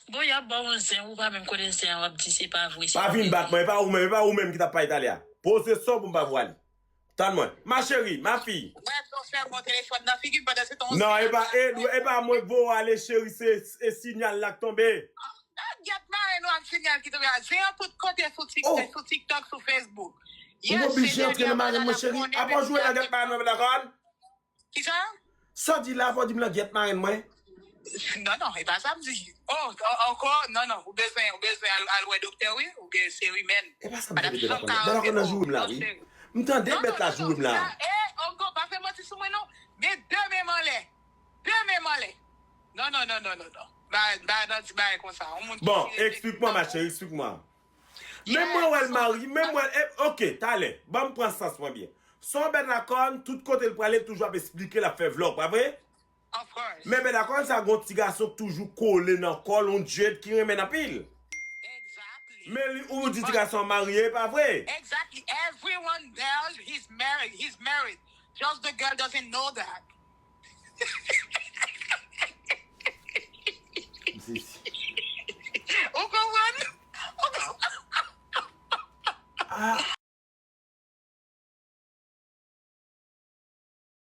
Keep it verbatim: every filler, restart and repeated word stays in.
Bon, y ap ba w yon zen, ou pa menm konnen zen an, w ap di se pa vre, se pa vre. Pa vin bat mwen, e pa ou menm, e pa ou menm ki t ap pale talè a. Poze sa w pou m pa vwale. Tann mwen. Ma chérie, ma fille. Wè, son sèl mwen telefòn nan figi m pandan se tan. Non, e pa, e, e pa mwen k voye w ale, cheri, se, se sinyal la k tonbe. Ah, gyèt mare nou ak sinyal ki tonbe a. Zen an tout kote sou Tik-, sou TikTok, sou Facebook. Ou oblije antre nan maren mwen, cheri. Apa w jwe nan gyèt maren mwen, dakò? Kisa? Sa w di la, fò w di m nan gyèt maren mwen. Non, non, e pa sa m di. Oh, an-, ankò, non, non, ou bezwen, ou bezwen al, al wè doktè, wi, ou gen se rimèn. E pa sa m te rete dakò nan. Dakò nan joure m la, wi. M tande bèt la joure m la. E, ankò, pa fè manti sou mwen, non. Men de men m anlè. De men m anlè. Non, non, non, non, non, non. Ba, ba, nan ti bagay konsa. Yon moun ki... Bon, explique-moi, ma chérie, explique-moi. Menm mwen wè l mari, menm mwen, e, ok, talè, ban m pran sans mwen byen. Son bèt lakòn, tout kote l prale, l toujou ap esplike, l ap fè vlòg, pa vre? Of course. Men bèt lakòn sa, gon ti gason k toujou kole nan kò l, yon Jade ki renmen l anpil. Exactly. Men li, ou di ti gason an marye, pa vre? Exactly. Everyone tells he's married, he's married. Just the girl doesn't know that. M sezi. Ou konprann? Ou konprann? Ah.